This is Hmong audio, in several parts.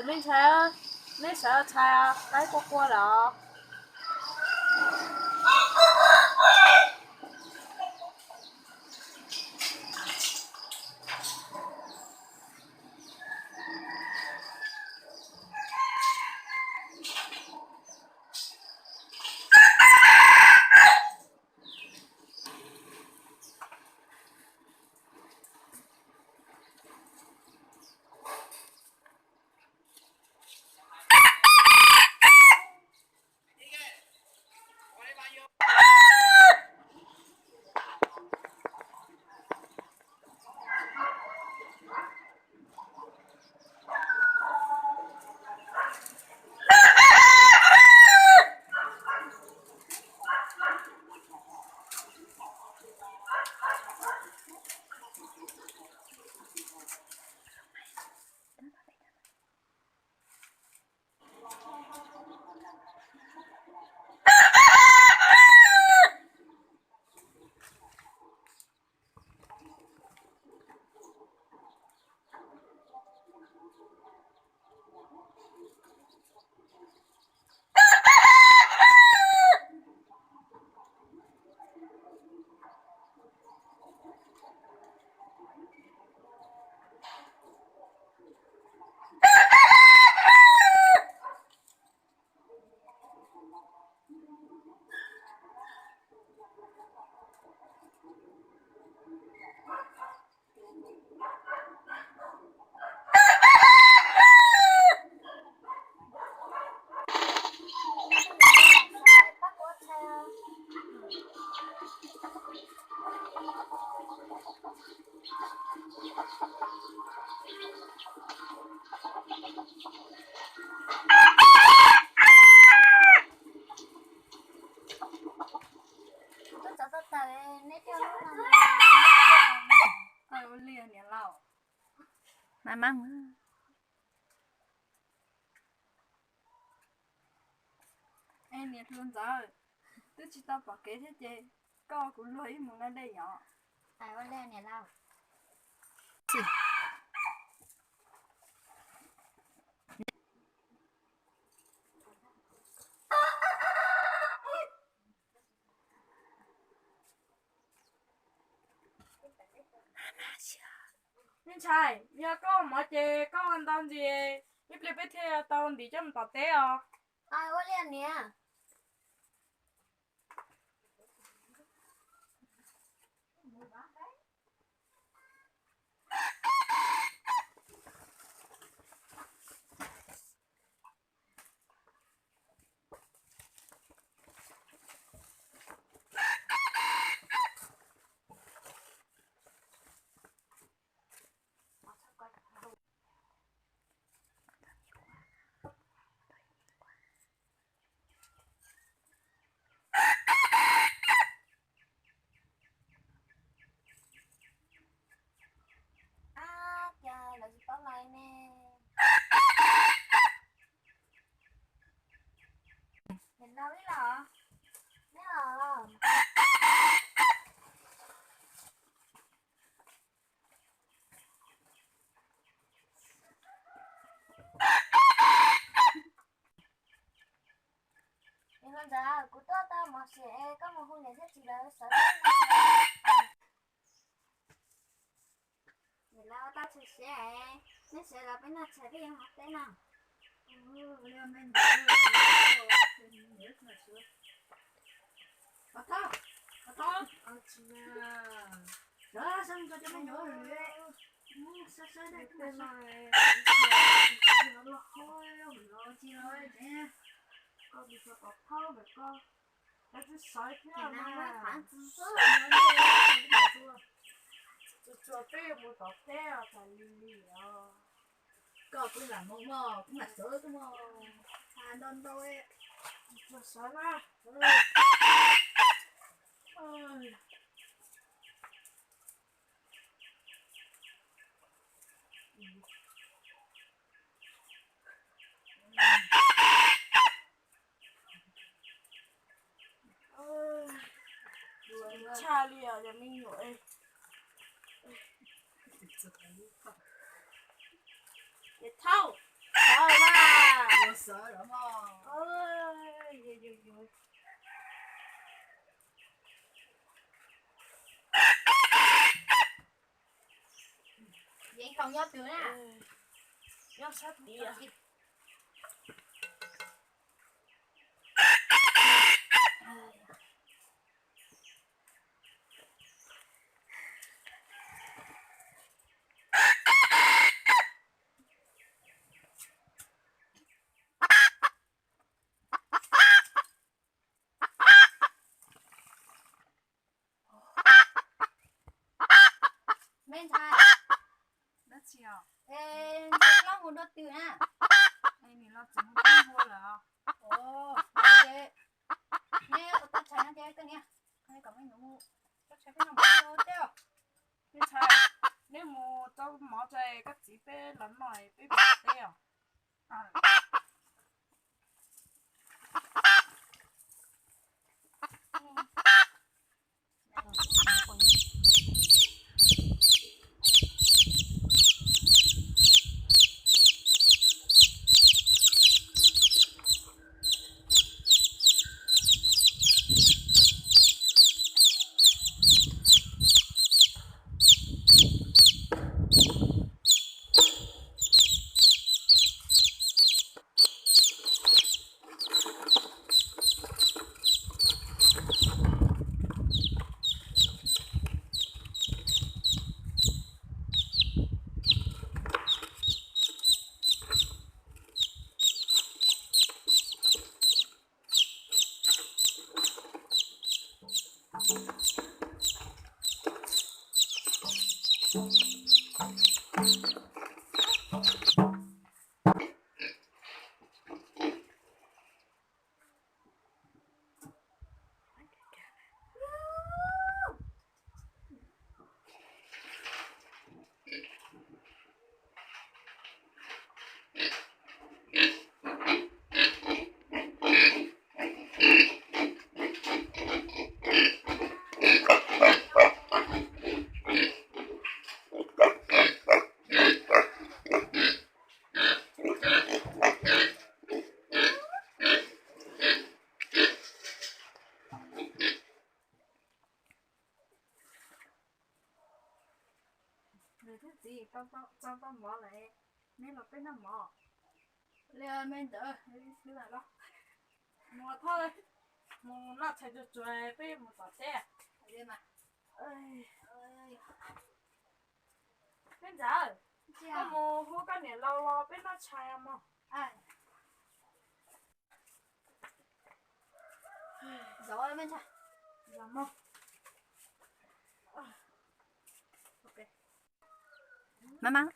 Me ntxhais, nej sawv txhais, qaib qua qua lawm. Niam hluas Ntxawm, twb tsis tau pom kev thiab ces koj kuv luag ib mus no dej yom. Me ntxhais, yog koj ua mov ces koj ua ntau ntxiv, ib pliag peb thiaj tau ntim coj mus tom teb os. Ua li niam. Ab, cas lawv tsis paub lawv ne. Nws nau ib los, neb los. Nws los ntawd, kuv tuaj tau mov siav es koj mus hu niam thiab txiv lawv sawv. Niam lawv ua tau tshais siav es, neb sawv los peb noj tshais peb yuav mus teb no. Tsuas tsuas peb yuav mus tom teb os, txom li li os. Koj kuj lam mus mog, kuv mam sawv tuaj mog. Ntau ntau, tsuas sawv na. Tshaj li os cov me nyuam. Ces thauj, thauj Ua xav los mog. Yeej tau nyob twg na? Nyob sab tid. Me ntxhais, dab tsi os? Es ntxhais hlob mus dua twg na? Es nim no txiv mus pem npua lawm. Ov, neb ua tau tshais no ces koj niam, kom me nyuam mus tau tshais peb noj mov teb os. Me ntxhais, neb mus tau mov tso koj txiv peb los noj peb mus teb os. Nws thiab txiv, tau tau mov lawm, neb los peb noj mov. Li me ntxhais, mus thoj, mus noj tshais tsuag tsuag peb mus tom teb. Me ntxhais, koj mus hu koj niam laus los peb noj tshais mog. Maj mam.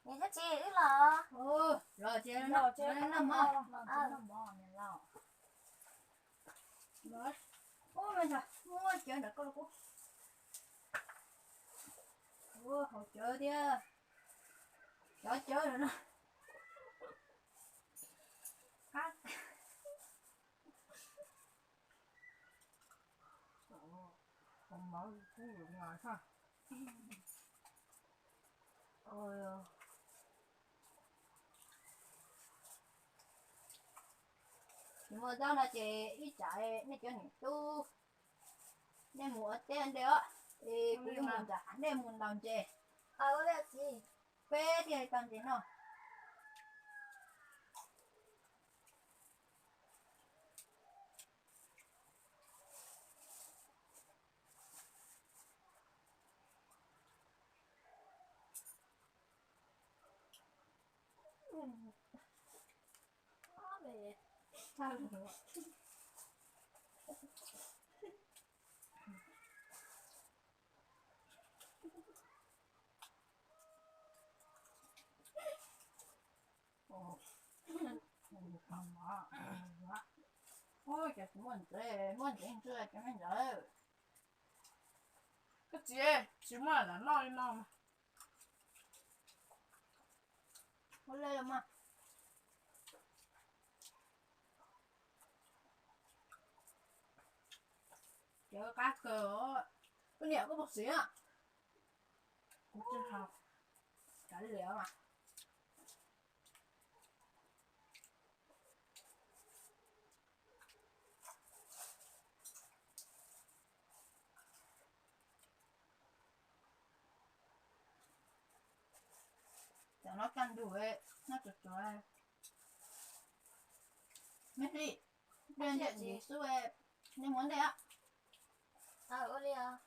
Niam thiab txiv, wb los. Los ces noj mov. Ub, me ntxhais, muab cawv ntawm koj los kuv. Ua haus cawv thiab. Cov cawv no. Haus mov kub ngas. Tsis muaj zaub no ces ib tsam nej cov niam tub nej mus ua teb ua ntej os, es kuv yuav mus nram hav nej mus ntaus ntses. Peb thiaj li tau ntses noj. Ua cas tsis muaj ntses, muaj ntses ntsia cov me ntawd. Koj txiv, tsis muaj lam noj li no mas. Ua li los mas. Cov qab kawg, koj niam koj puas siv? Kuv tsis haus, kav liam mas. Cov no kaj ntug, noj tsuag tsuag. Me hli, ntses xwb, nej mus ntej. Ua li os.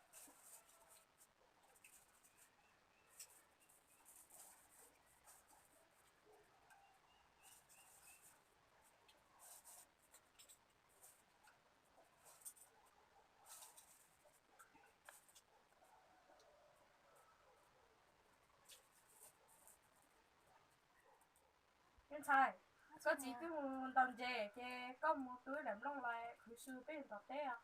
Me ntxhais, koj txiv twb mus ntaus ntses ces koj mus tu ib daim nplooj los khwv su peb mus tom teb os.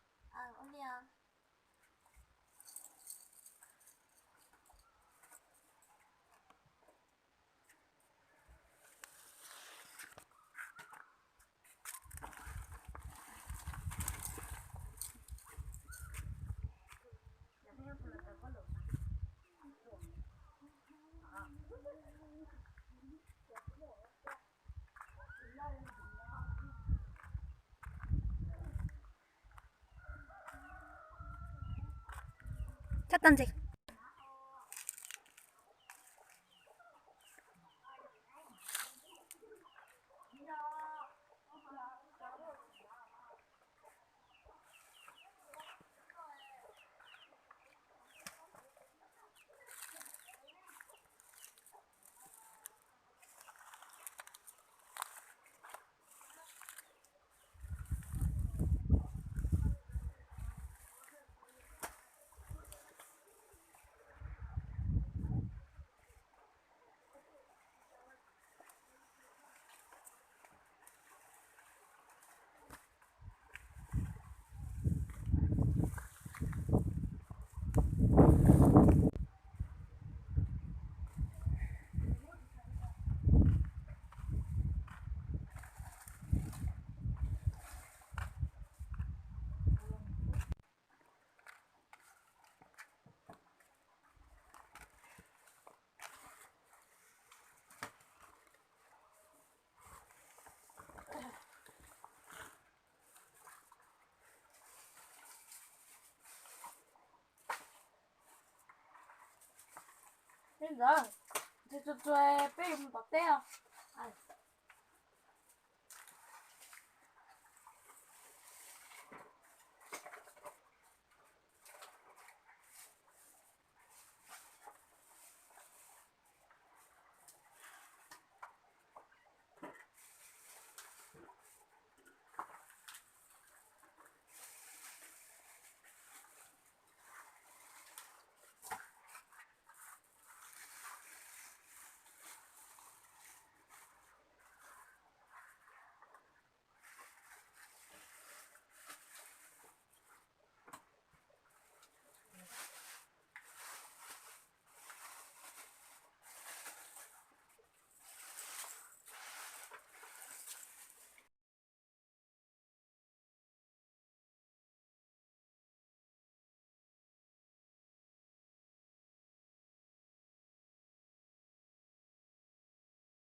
Txhob tau ntses. Peb ntxawm, ntses tsuag tsuag peb yuav mus tom teb os.